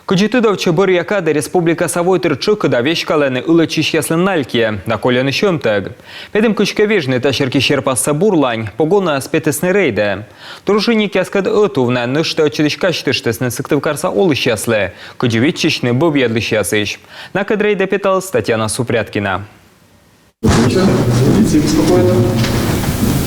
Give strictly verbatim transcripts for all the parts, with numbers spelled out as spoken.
Кыдзи тыдовтчӧ, бӧръя кадӧ республикаса войтыр тшӧкыда веськалӧны ылӧдчысьяслӧн налькйӧ да кольӧны сьӧмтӧг. Медым кыськӧ вежны та серти серпассӧ бурлань, погонаяс петісны рейдӧ. Дружинникъяскӧд ӧтув на нӧшта ӧтчыдысь казьтыштісны сыктывкарса олысьяслы, кыдзи виччысьны бӧбъядлысьясысь. Накӧд рейдӧ петаліс Татьяна Супряткина. Полиция беспокоит.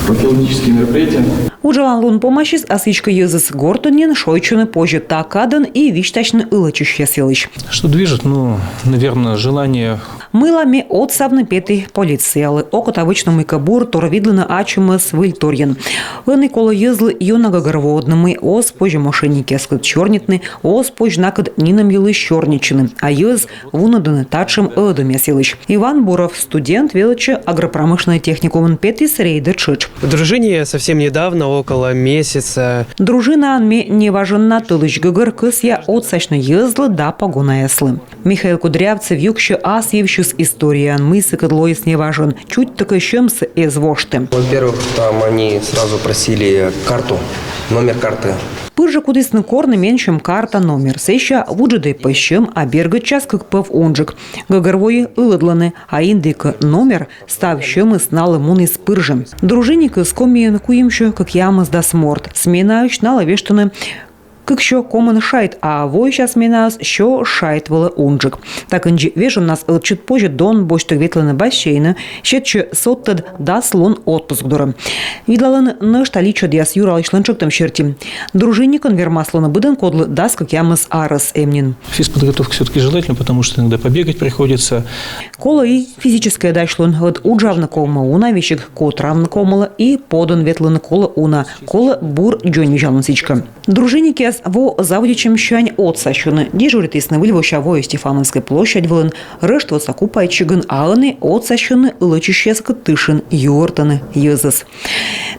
Профилактические мероприятия. Уджалан лун помасис, а сідзкӧ, йӧзыс гортын нин шойччӧны позьӧ та кадӧн и висьтасьны ылӧдчысьяс йылысь. Что движет? Ну, наверное, желание. Мыйла ме отсавны петі полициялы? Окота вӧчны мыйкӧ бур, тор видлыны ачымӧс выльторйӧн. Ӧні колӧ йӧзлы ёна гӧгӧрвоӧдны, мый оз позь мошенникъяскӧд сёрнитны, оз позь накӧд нинӧм йылысь сёрнитчыны, а йӧз вунӧдӧны татшӧм ӧдӧмъяс йылысь. Иван Буров, студент, велӧдчӧ агропромышленнӧй техникумын, петіс рейдӧ тшӧтш. В дружине я совсем недавно, около месяца. Дружинаын ме неважӧн на, тӧлысь гӧгӧр. Кӧсъя отсасьны йӧзлы да погонаяслы. Михаил Кудрявцев юксьӧ ас йывсьыс историяӧн, мый сыкӧд лоис неважӧн. Чуть тӧкӧ сьӧмсӧ эз вошты. Во-первых, там они сразу просили карту, номер карты. Пыр жӧ кутісны корны менсьым карта номер. Сэсся вуджӧдӧй пӧ сьӧм, а бергӧдчас кык пӧв унджык. Гӧгӧрвои, ылӧдлӧны, а индікӧ номер, став сьӧмыс налы муніс пыр жӧ. Дружинникыс Комиын куимсё кӧкъямысдас морт. Сменаысь налы вештӧны кыксё комын шайт, а воысь сменаыс сё шайт вылӧ унджык. Та кындзи вежоннас ӧтчыд позьӧ Дон босьттӧг ветлӧны бассейнӧ, сетсьӧ содтӧд дас лун отпуск дорӧ. Видлалӧны нӧшта личӧдъяс юралысьлӧн тшӧктӧм серти. Дружинникӧн вермас лоны быдӧн, кодлы дас кӧкъямыс арӧс эм нин. Физподготовка всё-таки желательно, потому что иногда побегать приходится. Колӧ и физическӧй дасьлун, ӧд уджавны ковмӧ уна, весиг котравны ковмылӧ и подӧн ветлыны колӧ уна, колӧ бур дзоньвизьлыны сідзкӧ. Дружинникъяс во заводитчӧмсянь отсасьӧны. Дежуритісны выльвося воӧ Стефановскӧй площадь вылын, Рӧштвоса купайтчигын, а ӧні отсасьӧны ылӧдчысьяскӧд тышын, юӧртӧны йӧзӧс.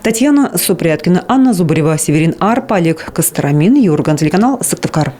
Татьяна Супряткина, Анна Зубарева, Северин Арпалек, Костромин, Юрган телеканал, Сыктывкар.